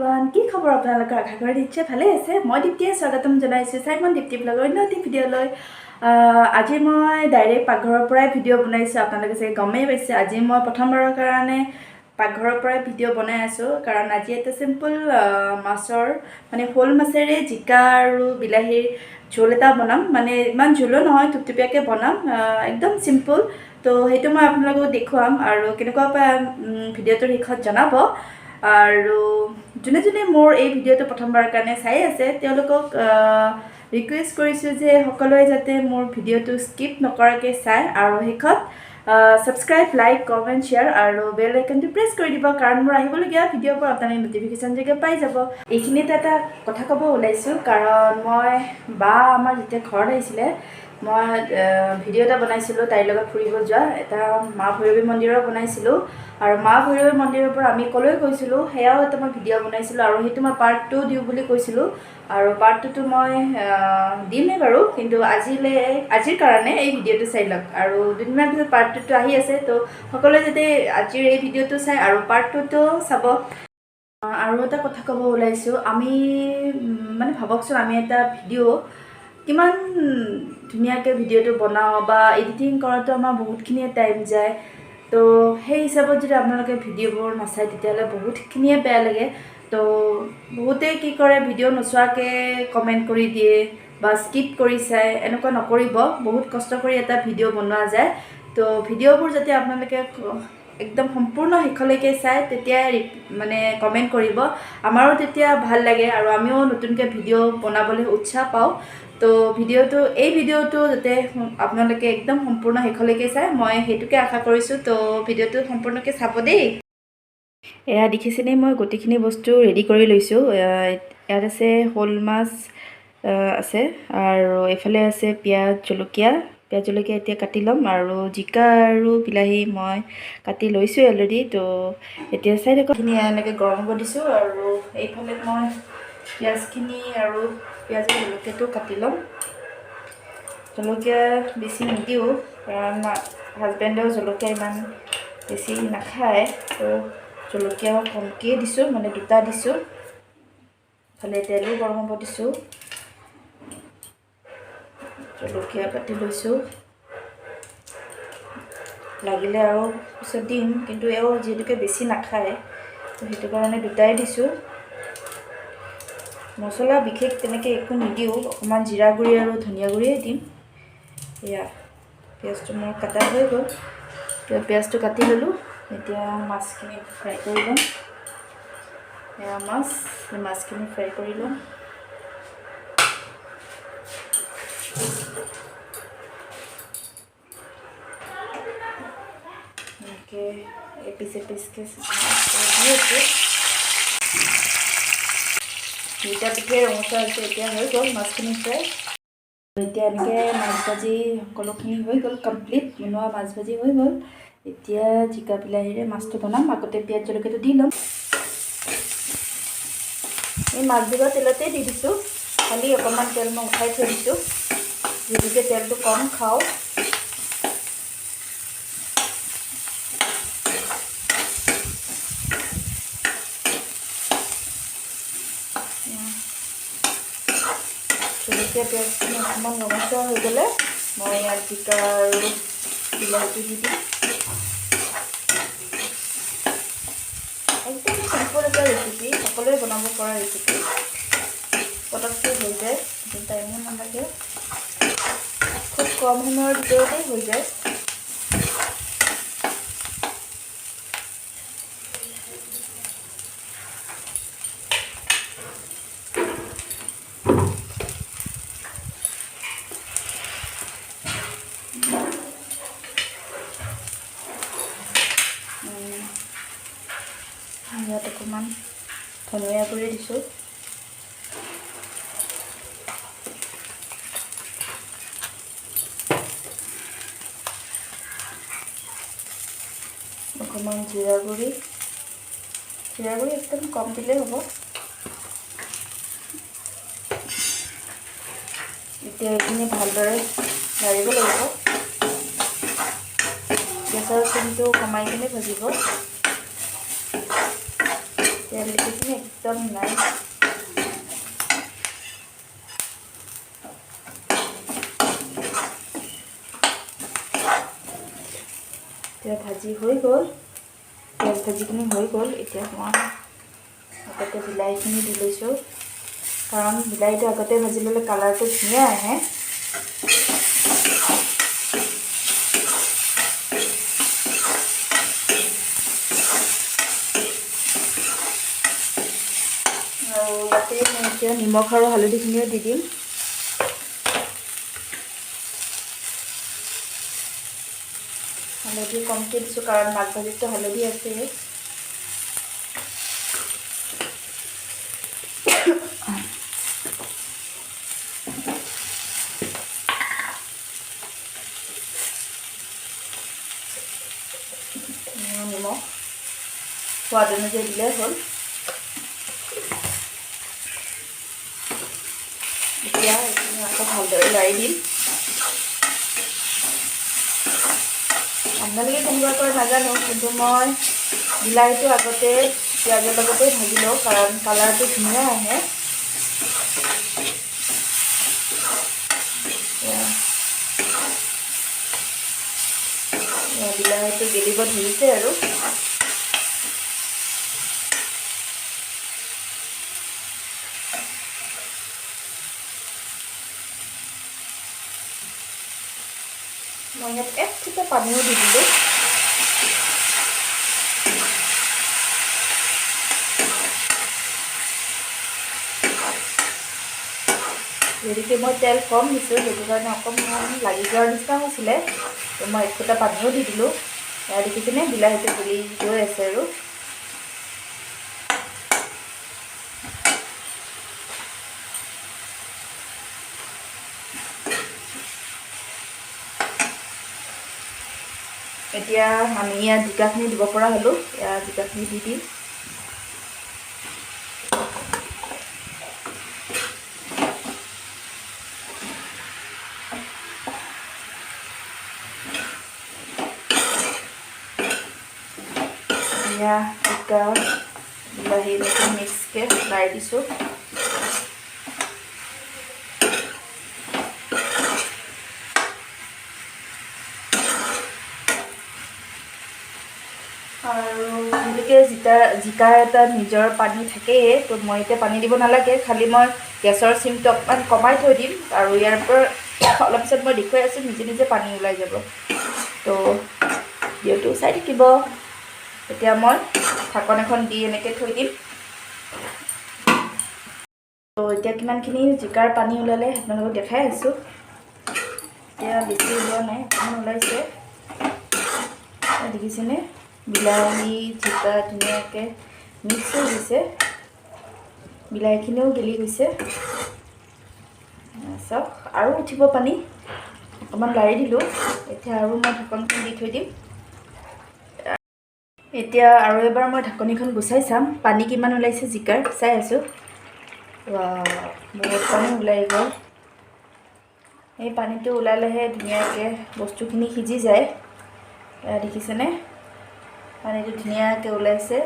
Everyone, কি খবৰ আপোনালোকৰ? আশা কৰি নিশ্চয় ভালেই আছে। মই দীপ্তিয়ে স্বাগতম জনাইছোঁ চাইমন দীপ্তি ব্লগৰ অন্য এটি ভিডিঅ'লৈ। আজি মই ডাইৰেক্ট পাকঘৰৰ পৰাই ভিডিঅ' বনাইছোঁ। আপোনালোকে চাগে গমেই পাইছে, আজি মই প্ৰথমবাৰৰ কাৰণে পাকঘৰৰ পৰাই ভিডিঅ' বনাই আছোঁ, কাৰণ আজি এটা চিম্পল মাছৰ মানে শ'ল মাছেৰে জিকা আৰু বিলাহীৰ ঝোল এটা বনাম। মানে ইমান ঝোলো নহয়, থুপথুপীয়াকৈ বনাম, একদম চিম্পল। তো সেইটো মই আপোনালোকক দেখুৱাম আৰু কেনেকুৱা পায় ভিডিঅ'টোৰ শেষত জনাব। আৰু যোনে যোনে মোৰ এই ভিডিঅ'টো প্ৰথমবাৰৰ কাৰণে চাই আছে, তেওঁলোকক ৰিকুৱেষ্ট কৰিছোঁ যে সকলোৱে যাতে মোৰ ভিডিঅ'টো স্কিপ নকৰাকৈ চায় আৰু শেষত ছাবস্ক্ৰাইব, লাইক, কমেণ্ট, শ্বেয়াৰ আৰু বেল আইকনটো প্ৰেছ কৰি দিব, কাৰণ মোৰ আহিবলগীয়া ভিডিঅ'বোৰ আপোনালোকে ন'টিফিকেশ্যন যোগে পাই যাব। এইখিনিতে এটা কথা ক'ব ওলাইছোঁ, কাৰণ মই বা আমাৰ যেতিয়া ঘৰত আহিছিলে, মই ভিডিঅ' এটা বনাইছিলোঁ তাইৰ লগত ফুৰিব যোৱা, এটা মা ভৈৰৱী মন্দিৰৰ বনাইছিলোঁ। আৰু মা ভৈৰৱী মন্দিৰৰ পৰা আমি ক'লৈ গৈছিলোঁ সেয়াও এটা মই ভিডিঅ' বনাইছিলোঁ, আৰু সেইটো মই পাৰ্ট 2 দিওঁ বুলি কৈছিলোঁ। আৰু পাৰ্ট 2টো মই দিমেই বাৰু, কিন্তু আজিৰ কাৰণে এই ভিডিঅ'টো চাই লওক। আৰু দুদিনমান পিছত পাৰ্ট 2টো আহি আছে, তো সকলোৱে যাতে আজিৰ এই ভিডিঅ'টো চাই আৰু পাৰ্ট 2টো চাব। আৰু এটা কথা ক'ব ওলাইছোঁ, আমি মানে ভাবকচোন, আমি এটা ভিডিঅ' কিমান ধুনীয়াকৈ ভিডিঅ'টো বনাওঁ বা এডিটিং কৰাটো আমাৰ বহুতখিনিয়ে টাইম যায়। তো সেই হিচাপত যদি আপোনালোকে ভিডিঅ'বোৰ নাচায়, তেতিয়াহ'লে বহুতখিনিয়ে বেয়া লাগে। তো বহুতে কি কৰে, ভিডিঅ' নোচোৱাকৈ কমেণ্ট কৰি দিয়ে বা স্কিপ কৰি চায়। এনেকুৱা নকৰিব, বহুত কষ্ট কৰি এটা ভিডিঅ' বনোৱা যায়। তো ভিডিঅ'বোৰ যাতে আপোনালোকে একদম সম্পূৰ্ণ শেষলৈকে চায়, তেতিয়াই মানে কমেণ্ট কৰিব, আমাৰো তেতিয়া ভাল লাগে আৰু আমিও নতুনকৈ ভিডিঅ' বনাবলৈ উৎসাহ পাওঁ। তো এই ভিডিঅ'টো যাতে আপোনালোকে একদম সম্পূৰ্ণ শেষলৈকে চায়, মই সেইটোকে আশা কৰিছোঁ। তো ভিডিঅ'টো সম্পূৰ্ণকৈ চাব দেই। এয়া দেখিছেনে, মই গোটেইখিনি বস্তু ৰেডি কৰি লৈছোঁ। ইয়াত আছে শ'ল মাছ আছে, আৰু এইফালে আছে পিঁয়াজ জলকীয়া। পিঁয়াজ জলকীয়া এতিয়া কাটি ল'ম, আৰু জিকা আৰু বিলাহী মই কাটি লৈছোঁ অলৰেডি। তো এতিয়া চাই থাকক, এইখিনি এনেকৈ গৰম হ'ব দিছোঁ, আৰু এইফালে মই পিঁয়াজখিনি আৰু পিঁয়াজৰ জলকীয়াটো কাটি ল'ম। জলকীয়া বেছি নিদিওঁ, কাৰণ হাজবেণ্ডেও জলকীয়া ইমান বেছি নাখায়। তো জলকীয়াও কমকৈয়ে দিছোঁ, মানে 2টা দিছোঁ। ইফালে তেলো গৰম হ'ব দিছোঁ, জলকীয়া কাটি লৈছোঁ, লাগিলে আৰু পিছত দিম, কিন্তু এওঁ যিহেতুকে বেছি নাখায়, তো সেইটো কাৰণে 2টাই দিছোঁ। মছলা বিশেষ তেনেকৈ একো নিদিওঁ, অকণমান জিৰা গুড়ি আৰু ধনিয়া গুড়িয়ে দিম। এয়া পিঁয়াজটো মোৰ কটা হৈ গ'ল, পিঁয়াজটো কাটি ল'লোঁ। এতিয়া মাছখিনি ফ্ৰাই কৰি ল'ম। এয়া মাছ, মাছখিনি ফ্ৰাই কৰি ল'ম। এনেকৈ এপিচ এপিচকৈ দি আছোঁ। দুইটা পিঠে ৰঙচুৱা হৈছে, এতিয়া হৈ গ'ল মাছখিনি ফ্ৰাই। এতিয়া এনেকৈ মাছ ভাজি সকলোখিনি হৈ গ'ল, কমপ্লিট বনোৱা মাছ ভাজি হৈ গ'ল। এতিয়া জিকা বিলাহীৰে মাছটো বনাম। আগতে পিঁয়াজ জলকীয়াটো দি ল'ম। এই মাছ ভজা তেলতে দি দিছোঁ, খালি অকণমান তেল মই উঠাই থৈ দিছোঁ, যিহেতুকে তেলটো কম খাওঁ। জলকীয়া পিঁয়াজখিনি অকণমান ৰঙচুৱা হৈ গ'লে মই ইয়াত জিকা আৰু বিলাহীটো দি দিম। একদম চিম্পল এটা ৰেচিপি, সকলোৱে বনাব পৰা ৰেচিপি, পটককৈ হৈ যায়, টাইমো নালাগে, খুব কম সময়ৰ ভিতৰতে হৈ যায়। ইয়াত অকণমান ধনিয়া গুড়ি দিছোঁ, অকণমান জিৰা গুড়ি, জিৰা গুড়ি একদম কম দিলেই হ'ব। এতিয়া এইখিনি ভালদৰে লাৰিব লাগিব, গেছৰ ফ্লেমটো কমাই কিনে ভাজিব। তেল দেখিছেনে একদম নাই। এতিয়া ভাজি হৈ গ'ল, পিঁয়াজ ভাজিখিনি হৈ গ'ল। এতিয়া মই আগতে বিলাহীখিনি দি লৈছোঁ, কাৰণ বিলাহীটো আগতে ভাজি ল'লে কালাৰটো ধুনীয়া আহে। আৰু ইয়াতে মই এতিয়া নিমখ আৰু হালধিখিনিও দি দিম। হালধি কমকৈ দিছোঁ, কাৰণ মাছ ভাজিততো হালধি আছে। নিমখ সোৱাদ অনুযায়ী দিলেই হ'ল। এতিয়া এইখিনি আকৌ ভালদৰে লাৰি দিম। আপোনালোকে কেনেকুৱা কৰে নাজানো, কিন্তু মই বিলাহীটো আগতে পিঁয়াজৰ লগতে ভাজি লওঁ, কাৰণ কালাৰটো ধুনীয়া আহে। বিলাহীটো গেলিব ধৰিছে আৰু। মই ইয়াত এক থোপা পানীও দি দিলোঁ। যিহেতুকে মই তেল কম দিছোঁ, সেইটো কাৰণে অকণমান লাগি যোৱাৰ নিচিনা হৈছিলে, তো মই এক ফুটা পানীও দি দিলোঁ। এয়া দেখিছেনে বিলাহীটো গলি গৈ আছে আৰু। এতিয়া আমি ইয়াত জিকাখিনি দিব পৰা হ'লোঁ। ইয়াত জিকাখিনি দি দিম। এয়া জিকা বিলাহী এনেকৈ মিক্সকৈ লাই দিছোঁ। আৰু যিহেতুকে জিকাৰ এটা নিজৰ পানী থাকেই, তো মই এতিয়া পানী দিব নালাগে। খালি মই গেছৰ চিমটো অকণমান কমাই থৈ দিম, আৰু ইয়াৰ পৰা অলপ পিছত মই দেখুৱাই আছোঁ নিজে নিজে পানী ওলাই যাব। তো ভিডিঅ'টো চাই থাকিব। এতিয়া মই ঢাকন এখন দি এনেকৈ থৈ দিম। তো এতিয়া কিমানখিনি জিকাৰ পানী ওলালে আপোনালোকক দেখাই আছোঁ। এতিয়া বেছি ওলোৱা নাই, অকণমান ওলাইছে। দেখিছেনে বিলাহী জিকা ধুনীয়াকৈ মিক্স হৈ গৈছে, বিলাহীখিনিও গেলি গৈছে। চাওক আৰু উঠিব পানী, অকণমান লাৰি দিলোঁ। এতিয়া আৰু মই ঢাকনখন দি থৈ দিম। এতিয়া আৰু এবাৰ মই ঢাকনিখন গুচাই চাম পানী কিমান ওলাইছে জিকাৰ, চাই আছোঁ। বহুত পানী ওলাই গ'ল। এই পানীটো ওলালেহে ধুনীয়াকৈ বস্তুখিনি সিজি যায়। দেখিছেনে পানীটো ধুনীয়াকৈ ওলাইছে।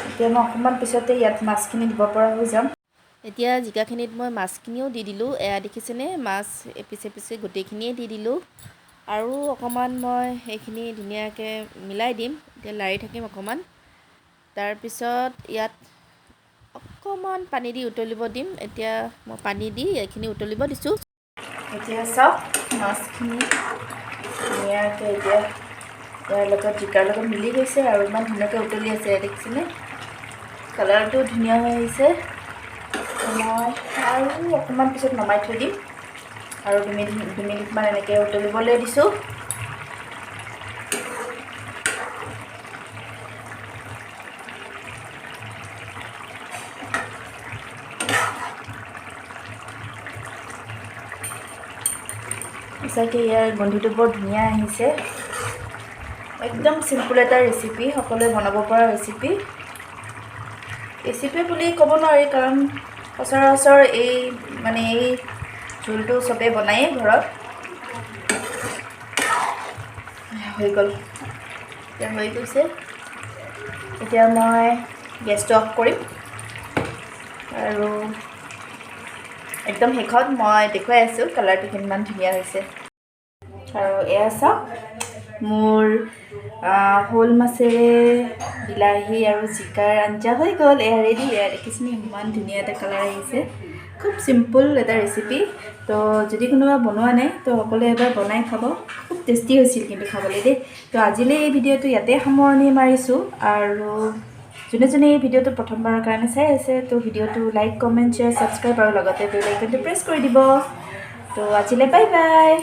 এতিয়া মই অকণমান পিছতে ইয়াত মাছখিনি দিব পৰা হৈ যাম। এতিয়া জিকাখিনিত মই মাছখিনিও দি দিলোঁ। এয়া দেখিছেনে মাছ এপিচ এপিচে গোটেইখিনিয়ে দি দিলোঁ। আৰু অকণমান মই সেইখিনি ধুনীয়াকৈ মিলাই দিম। এতিয়া লাৰি থাকিম অকণমান। তাৰপিছত ইয়াত অকণমান পানী দি উতলিব দিম। এতিয়া মই পানী দি এইখিনি উতলিব দিছোঁ। এতিয়া চাওক মাছখিনি ধুনীয়াকৈ এতিয়া ইয়াৰ লগত জিকাৰ লগত মিলি গৈছে আৰু ইমান ধুনীয়াকৈ উতলি আছে। দেখিছেনে কালাৰটো ধুনীয়া হৈ আহিছে। মই আৰু অকণমান পিছত নমাই থৈ দিম। আৰু দুমিনিটমান এনেকৈ উতলিবলৈ দিছোঁ। সঁচাকৈ ইয়াৰ গোন্ধটো বৰ ধুনীয়া আহিছে। একদম চিম্পুল এটা ৰেচিপি, সকলোৱে বনাব পৰা ৰেচিপি। ৰেচিপি বুলি ক'ব নোৱাৰি, কাৰণ সচৰাচৰ এই ঝোলটো চবেই বনায়েই ঘৰত। হৈ গ'ল, এতিয়া হৈ গৈছে। এতিয়া মই গেছটো অফ কৰিম আৰু একদম শেষত মই দেখুৱাই আছোঁ কালাৰটো কিমান ধুনীয়া হৈছে। আৰু এয়া চাওক, মোৰ শ'ল মাছেৰে বিলাহী আৰু জিকাৰ আঞ্জা হৈ গ'ল। এয়া ৰেডি। এয়া দেখিছেনে, ইমান ধুনীয়া এটা কালাৰ আহিছে। খুব চিম্পল এটা ৰেচিপি। তো যদি কোনোবা বনোৱা নাই, তো সকলোৱে এবাৰ বনাই খাব। খুব টেষ্টি হৈছিল কিন্তু খাবলৈ দেই। তো আজিলৈ এই ভিডিঅ'টো ইয়াতে সামৰণি মাৰিছোঁ। আৰু যোনে যোনে এই ভিডিঅ'টো প্ৰথমবাৰৰ কাৰণে চাই আছে, তো ভিডিঅ'টো লাইক, কমেণ্ট, শ্বেয়াৰ, ছাবস্ক্ৰাইব আৰু লগতে বেল আইকনটো প্ৰেছ কৰি দিব। তো আজিলৈ বাই বাই।